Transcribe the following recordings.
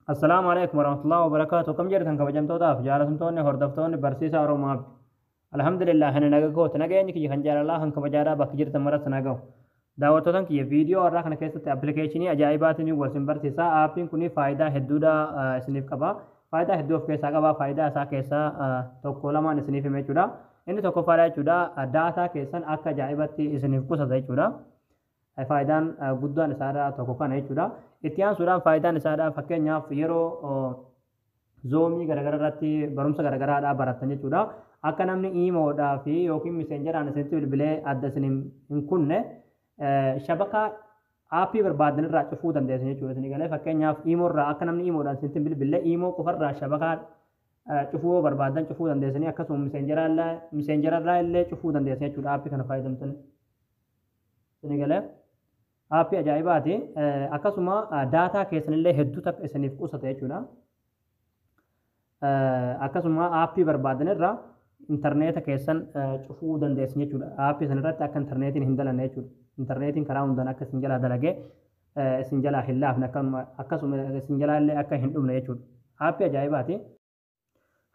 Assalaamu alaikum warahmatullahi wabarakaatu. Kam jirtan kabajamtootaaf jaalatamtoonni hordoftoonni barsiisaa Oromoo Abdi. Alhamdulillah ani naga kooti, nageenyi kiyya kan jaalalaa kan kabajaadhaa bakka jirtan maratti na gahu. Daawwattootan kiyya, viidiyoo har'aa kana keessatti appilikeeshinii ajaa'ibaatiin wal isin barsiisa. Aappiin kun faayidaa hedduudha isiniif qaba. Faayidaa hedduu of keessaa qaba. Faayidaa isaa keessaa tokko lamaan isiniif hima jechuudha. Inni tokkoffaadha jechuudha. Daataa keessan akka ajaa'ibatti isiniif qusata jechuudha. Faayidaan guddaan isaadha tokko kana jechuudha. Itti aansuudhaan faayidaan isaadha, fakkeenyaaf yeroo Zoomii garaagaraa irratti barumsa garaagaraadhaa barattan jechuudha. Akka namni iimoodhaa fi yookiin Messengeraan isinitti bilbilee adda isin hin kunne shabakaa aappii barbaadan irraa cufuu dandeessan jechuudha. Isin galee, fakkeenyaaf iimoo irraa akka namni iimoodhaan isinitti hin bilbille iimoo qofarraa shabakaa cufuu yoo barbaadan cufuu dandeessanii, akkasuma Messengerarraa illee cufuu dandeessan jechuudha aappii kana fayyadamtanii. Isin galee, aappii ajaa'ibaati. Akkasuma daataa keessanillee hedduu takka isiniif qusata jechuudha. Akkasuma aappii barbaadan irraa intarneeta keessan cufuu dandeessan jechuudha. Aappii sana irratti akka intarneetiin hin dalanne jechuudha. Intarneetiin karaa hundaan akka isin jalaa dalagee isin jalaa hin laafne, akkasuma isin jalaa illee akka hin dhumne jechuudha. Aappii ajaa'ibaati.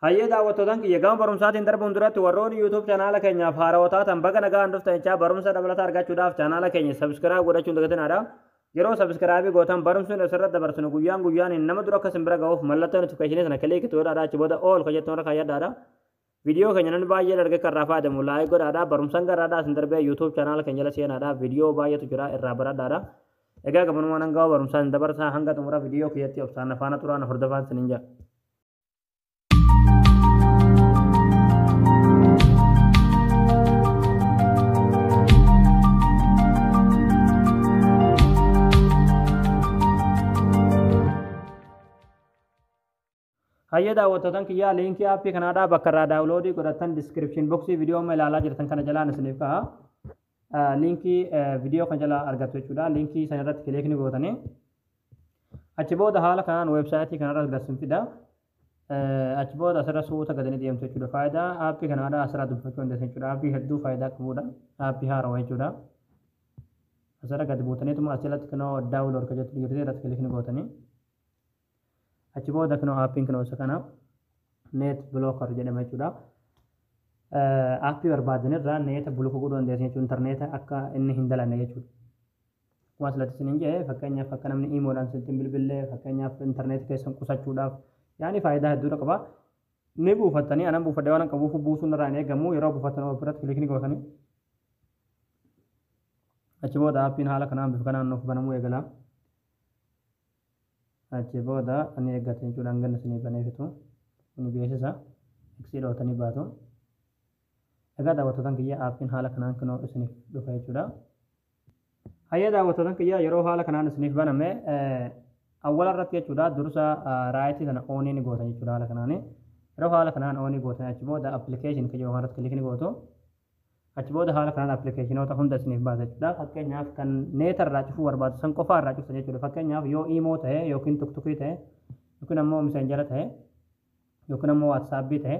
Hayyee daawwattootaan kiyya, gama barumsaatiin darbuun duratti warroonni YouTube chaanaala keenyaaf haarawaa taatan baga nagaan dhuftan jechaa, barumsa dabalataa argachuudhaaf chaanaala keenya subscribe godhachuun dagatinaadha. Yeroo subscribe gootan barumsi nuti asirratti dabarsinu guyyaan guyyaan nama dura akka isin bira ga'uuf mallattoo notification sana click godhaadha, achi booda all kan jettu irra kaayyadhaadha. Viidiyoo keenya namni baay'een argee kan irraa fayyadamu like godhaadha. Barumsaan garaadhaa isin darbee YouTube chaanaala keenya jala seenaadha. Viidiyoo baay'eetu jira, irraa baradhaadha. Egaa gabanumaan hanga barumsaan isin dabarsaa, hanga xumura viidiyoo kiyyatti obsaan faana turaan hordofaan isiniin jedha. Hayyee daawwattootan kiyyaa, liinkii aappii kanaadhaa bakka irraa download godhattan description box viidiyoo amma ilaalaa jirtan kana jalaan isiniif ka'a. Liinkii viidiyoo kana jala argattu jechuudha. Liinkii sana irratti click ni gootanii. Achi booda haala kanaan weebsaayitii kanarra gad isin fida. Achi booda asirra suuta gadi ni deemtu jechuudha. Faayidaa aappii kanaadhaa asirraa dubbifachuu dandeessan jechuudha. Aappii hedduu faayidaa qabudha. Aappii haarawaa jechuudha. Asirra gadi buutaniituma as jalatti kunoo download kan jettu jirti, irratti click ni gootanii. Achi booda kunoo aappiin kunoo isa kana, Net Blocker jedhama jechuudha. Aappii barbaadan irraa neeta block godhuu dandeessan jechuudha. Intarneeta akka inni hin dalanne jechuudha. Akkuma asirratti isiniin jedhe, fakkeenyaaf akka namni iimoodhaan isinitti hin bilbille, fakkeenyaaf intarneeta keessan qusachuudhaaf yaani faayidaa hedduudha qaba. Ni buufattanii, anan buufadhe waan qabuuf buusuun irraa hin eegamu. Yeroo buufattan of biratti click ni gootanii. Achi booda aappiin haala kanaan bifa kanaan nuuf banamuu eegala. Achi booda ni eeggatu jechuudha hanga inni isinii banee fitu. Ni beeksisa. X dhootanii baatu. Egaa daawwattootan kiyya, aappiin haala kanaan kunoo isiniif dhufa jechuudha. Hayyee daawwattootan kiyya, yeroo haala kanaan isiniif baname awwala irratti jechuudha dursa right sana on ni gootan jechuudha haala kanaani. Yeroo haala kanaan on gootan, achi booda application kan jedhu irratti click ni gootu. Achi booda haala kanaan appilikeeshinoota hunda isiniif baasa jechuudha. Fakkeenyaaf kan neeta irraa cufuu barbaadu san qofaa irraa cuftan jechuudha. Fakkeenyaaf yoo iimoo ta'e yookiin tuktukii ta'e yookiin ammoo Messengera ta'e yookiin ammoo WhatsAppii ta'e,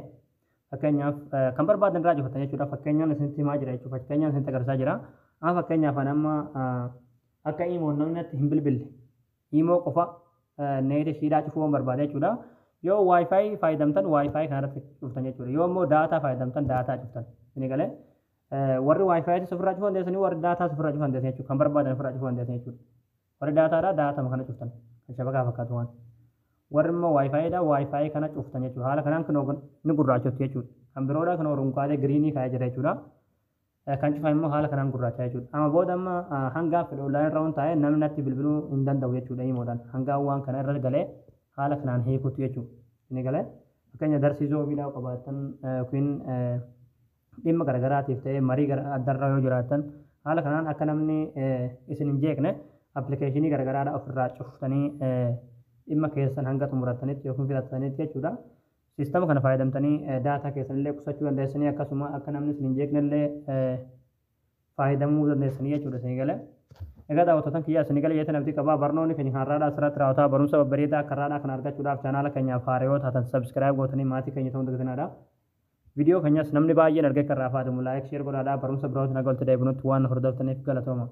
fakkeenyaaf kan barbaadan irraa cufatan jechuudha. Fakkeenyaan isinitti himaa jira jechuudha. Fakkeenyaan isinitti agarsiisaa jira. Amma fakkeenyaaf ani amma akka iimoon namni natti hin bilbille iimoo qofa neeta ishiidhaa cufuu waan barbaade jechuudha. Yoo WiFi fayyadamtan WiFi kanarratti cuftan jechuudha. Yoo immoo daataa fayyadamtan daataa cuftan. Isin galee, warri WiFitis ofirraa cufuu dandeessanii, warri daataas ofirraa cufuu dandeessan jechuudha. Kan barbaadan ofirraa cufuu dandeessan jechuudha. Warri daataadhaa daatama kana cuftan. Kan shabakaa fakkaatu waan. Warri immoo WiFiidha WiFi kana cuftan jechuudha. Haala kanaan kunoo ni gurraachotti jechuudha. Kan biroodhaa kunoo runqaalee green kaa'ee jira jechuudha. Kan cufame immoo haala kanaan gurraachaa jechuudha. Amma booda amma hangaa fedhe online irra waan taa'e namni natti bilbiluu hin danda'u jechuudha iimoodhaan. Hangaa waan kana irra galee haala kanaan hiikutu jechuudha. Inni galee, fakkeenya darsii Zoomiidhaa qabaattan yookiin dhimma garaagaraatiif ta'ee marii addarra yoo jiraattan, haala kanaan akka namni isin hin jeeqne appilikeeshinii garaagaraadhaa ofirraa cuftanii dhimma keessan hanga xumurattanitti yookiin filattanitti jechuudha. Siistama kana fayyadamtanii daataa keessan illee qusachuu dandeessanii, akkasuma akka namni isin hin jeeqne illee fayyadamuu dandeessanii jechuudha isinii galee. Egaa daawwattootan kiyyaa, isinii galee jeetan abdii qabaa. Barnoonni keenya kan har'aadhaa asirratti raawwataa. Barumsa babbareedaa akka har'aadhaa kana argachuudhaaf chaanaala keenyaaf haaraa yoo taatan subscribe gootanii maatii keenya ta'uu dagatinaadha. Viidiyoo keenyas namni baay'een argee akka irraa fayyadamu like, share godhaadha. Barumsa birootiin haga walitti deebinutti waan hordoftaniif galatooma.